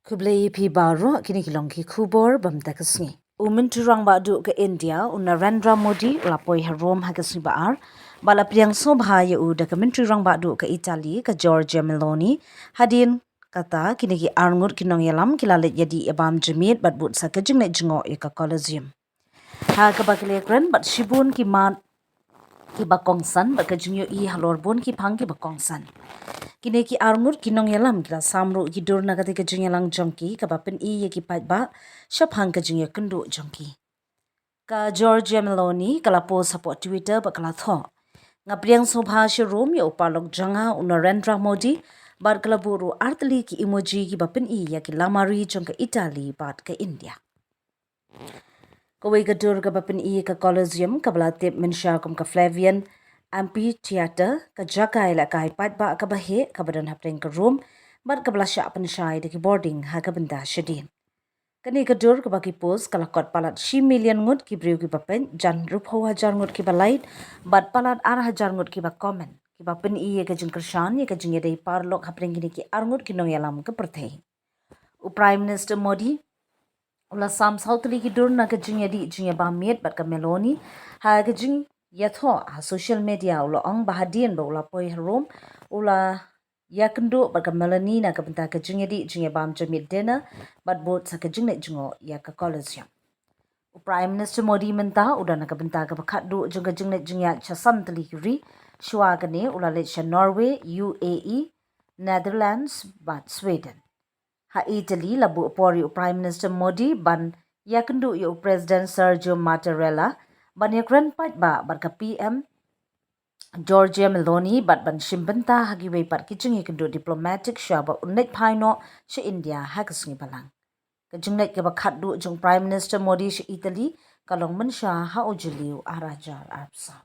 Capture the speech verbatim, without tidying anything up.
Khublei phi baroh, kine ki long ki khubor bam da ka sngi. U Myntri Rangbah Duh ka India, u Narendra Modi, u la poi ha Rome ha ka sngi ba ar, ba la pdiang sngewbha ïa u da ka Myntri Rangbah Duh ka Italy, ka Giorgia Meloni. Hadien kata, kine ki arngut ki nongïalam ki la leit ïadih ïabam jingmut bad bud sa ka jingleit jngoh ïa ka Colosseum. Ha kaba ki la kren bad shibun ki mat kiba kongsan bad ka jingïohi halor bun ki phang kiba kongsan. Kine ki arngut ki nongïalam ki la sam ruh ki dur na kata ka jingïalang jong ki kaba pyni ïa ki paidbah shaphang ka jingïakynduh jong ki. Ka Giorgia Meloni ka la post hapoh Twitter bad ka la thoh, "Nga pdiang sngewbha sha Rome ïa u paralok jong nga u Narendra Modi," bad ka la buh ruh artylli ki emoji kiba pyni ïa ki lama ri jong ka Italy bad ka India. Kawei ka dur kaba pyni ïa ka Colosseum kaba la tip mynshuwa kum ka Flavian Amphitheater, ka jaka ïalehkai paidbah kaba heh kaba don hapdeng ka Rome, bad kaba la shah pynshai da ki bording ha ka bynta shadien. Kane ka dur kaba ki post ka la kot palat shi million ngut ki briew kiba peit, jan hynriewphew hajar ngut kiba like, bad palat ar hajar ngut kiba comment, kiba pyni ïa ka jingkyrshan ïa ka jingïadei paralok hapdeng kine ki arngut ki nongïalam ka pyrthei. U Prime Minister Modi u la sam saw tylli ki dur na ka jingïadih jingïabam miet bad ka Meloni. Ha ka jingïathoh ha social media u la ong ba hadien ba u la poi ha Rome, u la ïakynduh bad ka Meloni na ka bynta ka jingïadih jingïabam jingmut dinner bad bud sa ka jingleit jngoh ïa ka Colosseum. U Prime Minister Modi mynta u don na ka bynta kaba khatduh jong ka jingleit jingïaid sha san tylli ki ri. Shuwa kane u la leit sha Norway, U A E, Netherlands bad Sweden. Ha Italy la buh por ïa u Prime Minister Modi ban ïakynduh ïa u President Sergio Mattarella, ban ïakren paidbah bad ka P M Giorgia Meloni bad ban shim bynta ha kiwei pat ki jingïakynduh diplomatic shuwa ba un leit phai noh sha India ha ka sngi balang. Ka jingleit kaba khatduh jong u Prime Minister Modi sha Italy ka long mynshuwa ha u Jylliew ar hajar arphew saw.